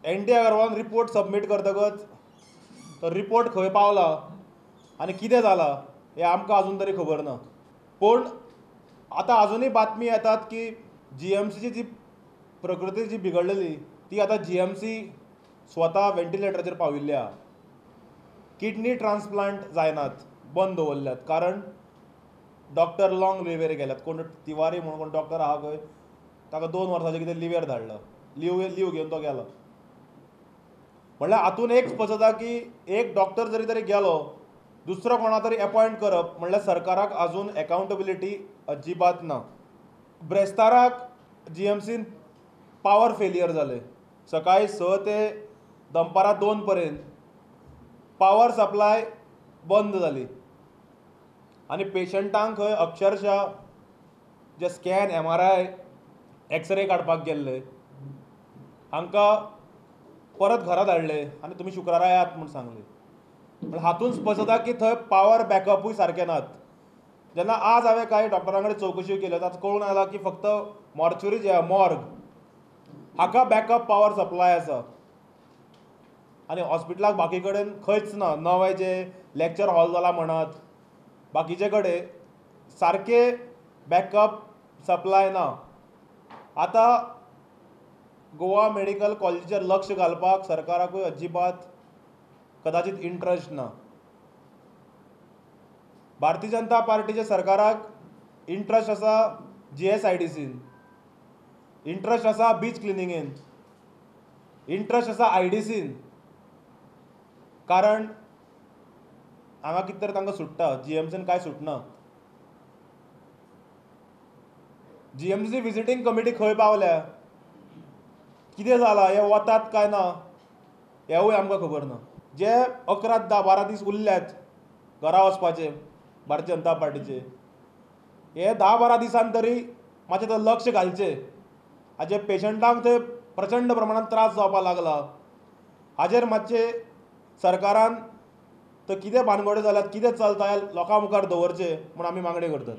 N D अगरवालान report submit करतकच तो report खंय पावला आनी कितें जाला हें आमकां आजून तरी खबर ना. पूण आतां आजुनूय बातमी येतात की जी एम सीची जी प्रकृती जी बिगडलेली ती आतां जी एम सी स्वता व्हेंटिलेटराचेर पाविल्ली आहा. किडनी ट्रान्सप्लांट जायनात, बंद दवरल्यात, कारण डॉक्टर लॉंग लिवेर गेल्यात. कोण तिवारी म्हणून कोण डॉक्टर आहा खंय, ताका 2 वर्सांचें कितें लिवेर धाडला, लीव घेवन तो गेलो. म्हणल्यार हातून एक स्पश्ट जाता की एक डॉक्टर जरी तरी गेलो, दुसरो कोणा तरी एपॉयंट करप म्हणल्यार सरकाराक अजून एकाउंटेबिलिटी अजिबात ना. ब्रेस्ताराक G M scene power failure जालें. सकाळीं 6 ते दनपारां 2 पर्यंत पावर सप्लाय बंद जाली आनी पेशंटांक खंय अक्षरशः जे स्कॅन, MRI, x ray काडपाक गेल्ले हांकां परत घरा धाडले आनी तुमी शुक्रारा येयात म्हूण सांगलें. पण हातून स्पश्ट जाता की थंय पावर बॅकअपूय सारके नात. जेन्ना आज हांवें कांय डॉक्टरां कडेन चवकशी केली, आतां कळून आयलां की फक्त मॉर्च्युरी जे मॉर्ग हाका बॅकअप पावर सप्लाय आसा आनी हॉस्पिटलाक बाकी कडेन खंयच ना. नवें जे लेक्चर हॉल जाला म्हणात, बाकीचे कडेन सारके बॅकअप सप्लाय ना. आतां गोवा मेडिकल कॉलेजीचेर लक्ष घालपाक सरकाराकूय अजिबात कदाचित इंट्रस्ट ना. भारतीय जनता पार्टीच्या सरकाराक इंट्रस्ट आसा GSIDCन, इंट्रस्ट आसा बीच क्लिनिंगेन, इंट्रस्ट आसा IDCन, कारण हांगा कितें तरी तांकां सुट्टा, GMCन कांय सुटना. GMC visiting committee खंय पावल्या, कितें जालां, हे वतात काय ना हेवूय आमकां खबर ना. जे 11, 10, 12 दीस उरल्यात घरा वचपाचे भारतीय जनता पार्टीचे, हे 10, 12 दिसान तरी मातशें थंय लक्ष घालचें. हाजे पेशंटांक थंय प्रचंड प्रमाणांत त्रास जावपाक लागला, हाजेर मातशें सरकारान तर कितें भानगड्यो जाल्यात, कितें चलता हें लोकां मुखार दवरचें म्हूण आमी मागणी करतात.